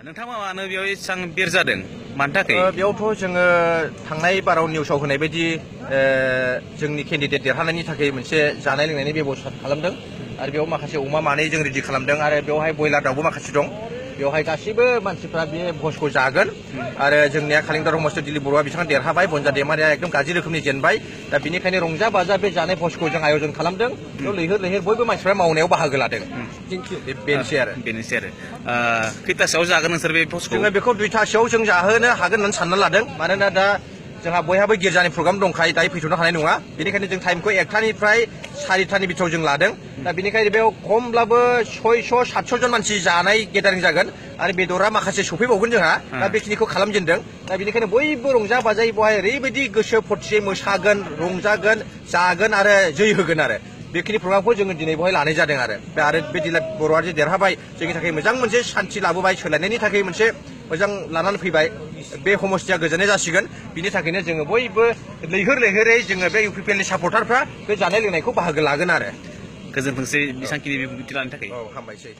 नोंथाङा मानो बेयाव एसां बेर जादों मानि थाखाय बेयावथ' जोङो थांनाय बाराव निउसाव होनाय बायदि जोंनि केन्डिडेट देरहानायनि थाखाय मोनसे जानाय लोंनायनि बेबस्था खालामदों आरो बेयाव माखासे अमा मानै जों रेडि खालामदों आरो बेवहाय बयलार दाउबो माखासे दं बेवहाय गासिबो मानसिफ्रा बे भजखौ जागोन आरो जोंनिया कालिंदार हमस्थ दिलीप बर'आ बिथाङा देरहाबाय बनजा दैमारिया एकदम गाज्रि रोखोमनि जेनबाय दा बिनिखायनो रंजा बाजा बे जानाय भजखौ जों आयोजन खालामदों बेयाव लैहोर लैहोर बयबो मानसिफ्रा मावनायाव बाहागो लादों बेनोसै आरो खैथासोआव जागोन नोंसोर बे भजखौ जोङो बेखौ 2थासोआव जों जाहोनो हागोन होननानै सानना लादों मानोना दा जोंहा बयहाबो गिर्जानि प्रग्राम दंखायो दायो फैथ'नो हानाय नङा बेनिखायनो जों टाइमखौ 1थानिफ्राय 4थानि बिथोराव जों लादों दा बेनिखायनो बेयाव खमब्लाबो 600-700 जन मानसि जानाय गेदारिं जागोन आरो बेदरा माखासे सफैबावगोन जोंहा दा बेखिनिखौ खालामजेनदों दा बेनिखायनो बयबो रंजा बाजायै बेवहाय ओरैबायदि गोसो फुरथियै मोसागोन रंजागोन जागोन आरो जै होगोन आरो बेखिनि प्रग्रामखौ जोङो दिनै बेवहाय लानाय जादों आरो बे दिलीप बर'आ जे देरहाबाय जोंनि थाखाय मोजां मोनसे सान्थि लाबोबाय सोलायनायनि थाखाय मोनसे मोजां लानानै फैबाय बे हमस्थिया गोजोननाय जासिगोन बिनि थाखायनो जोङो बयबो लैहोर लैहोरै जोङो बे UPPLनि सापर्टारफ्रा बे जानाय लोंनायखौ बाहागो लागोन आरो गोजोनथोंसै बेसांखिनि बिबुंथि लानो थाखाय हामबायसै